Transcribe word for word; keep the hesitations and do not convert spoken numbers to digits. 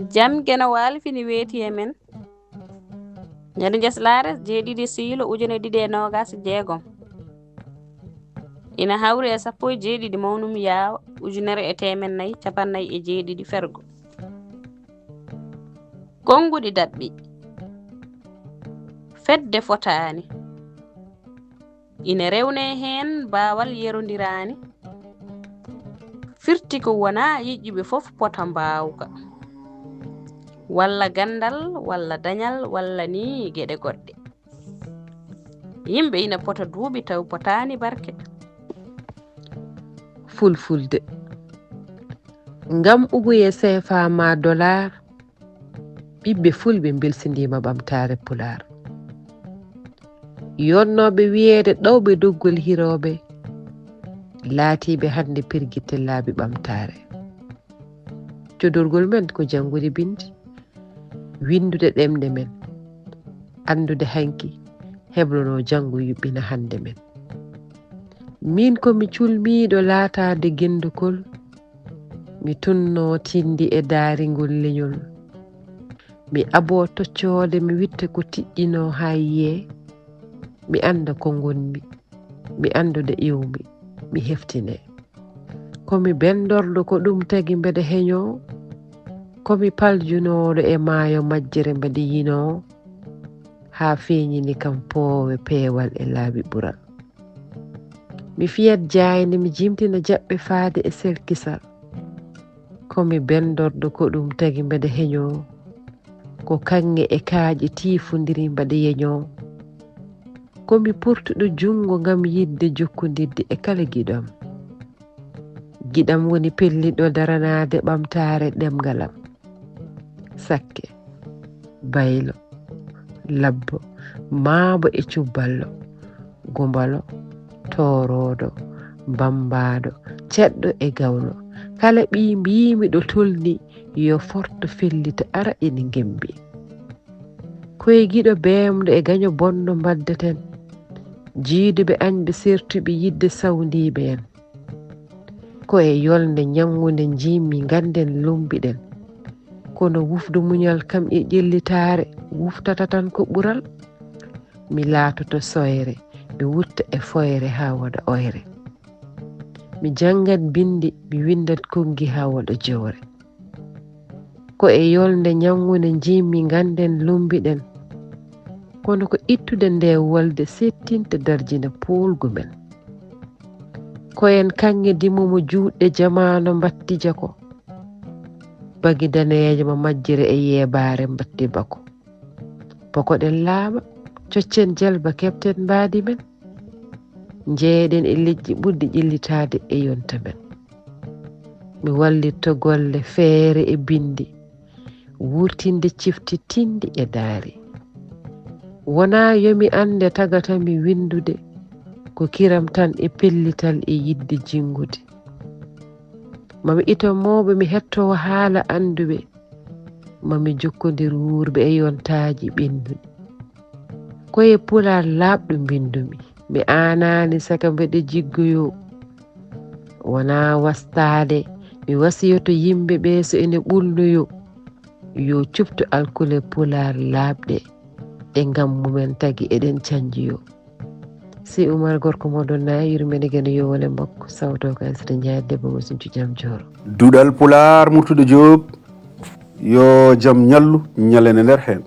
Jam Geno Waali fini weeti e men. Ñande Njaslaare jeeɗiɗi Siilo ujune ɗiɗi e noogas e jeegom. Ina hawri e sappo e jeeɗiɗi mawnum yaawa ujunere e teemen nayi capannay e jeeɗiɗi fergo. Konnguɗi daɓɓi. Fedde fotaani. Ina rewnee heen baawal yerondiraani. Firti ko wonaa yiƴƴuɓe fof pota mbaawka. Walla ganndal, walla dañal, walla ni geɗe goɗɗe. Yimɓe ina pota duuɓi taw potaani barke. Fulfulde. Ngam uguye seefa ma dollar, ɓiɓɓe fulɓe mbelsindiima ɓamtaare Pulaar. Yonnooɓe wiyeede ɗowɓe doggol hirooɓe, laatiiɓe hannde pirgitte laabi ɓamtaare. Codorgol men ko janngude binndi, winndude ɗemɗe men, anndude hanki, heblono janngo yuɓɓina hannde men. Min ko mi culmiiɗo laataade genndukol, mi tunno tinndi e daaringol leñol. Mi abo toccoode, mi witta ko tiɗɗino haa yiyee, mi annda ko ngonmi, mi anndude iwmi, mi heftine. Ko mi bendorɗo ko ɗum tagi mbeɗa heñoo, ko mi paljunooɗo e maayo majjere mbeɗa yinoo, haa feeñini kam poowe peewal e laabi ɓural. Mi fiyat jaaynde, mi jimtina jaɓɓe faade e selkisal. Ko mi bendorɗo ko ɗum tagi mbeɗa heñoo, ko kaŋŋe e kaaƴe tiifondiri mbeɗa yeñoo. Ko mi portuɗo junngo ngam yiɗde jokkondirde e kala giɗo am. Giɗo am woni pelliɗo daranaade ɓamtaare ɗemngal am. Sakke, baylo, labbo, maabo e cubballo, gumbalo, tooroodo, bambaado, ceɗɗo e gawlo. Kala ɓiy mbiimi ɗo tolni, yo forto fellita ara ene ngembi. Koye giɗo beemɗo e gaño bonɗo mbaddeten. Jiiduɓe añɓe sertuɓe yiɗde sawndiiɓe en. Ko e yolnde ñanngunde njiimi ngannden lumbiɗen. Kono wufdu muñal kam e ƴellitaare wuftata tan ko ɓural. Mi laatoto soyre, mi wutta e foyre haa waɗa oyre. Mi janngat binndi, mi winndat konngi haa waɗa jowre. Ko e yolnde ñanngunde njiimi ngannden lumbiɗen. Kono ko ittude nde wolde settinta darjina poolgu men. Ko en kaŋŋe dimomo juutɗe jamaano mbattija ko. Bagi daneejo mo majjere e yeebaare mbatti bako. Bokoɗen laaɓa, coccen jalba keɓten mbaadi men. Njeyeɗen e leƴƴi ɓurɗi ƴellitaade e yonta men. Mi wallitto golle feere e binndi, wurtinde cifti tinndi e daari. Wonaa yo mi annde tagata mi winndude, ko kiram tan e pellital e yiɗde jinngude. Ma mi ito mawɓe, mi hettoo haala annduɓe, ma mi jokkondir wuurɓe e yontaaji ɓennuɗi. Ko e pulaar laaɓɗo mbinndumi, mi aanaani saka mbeɗa jiggoyoo. Wonaa wastaade, mi wasiyoto yimɓe ɓe so ene ɓulnoyoo, yo cuftu alkule pulaar laaɓɗe, ɗe ngam mumen tagi eɗen canjiyoo. Si Umar gorko moɗon nayi yurmene geno yowole makko sawto ko Aysata Njaay debbo mo Sincu Jam Jooro. Duɗal Pulaar Murtuɗo Joob, yo jam ñallu ñalene nder heen.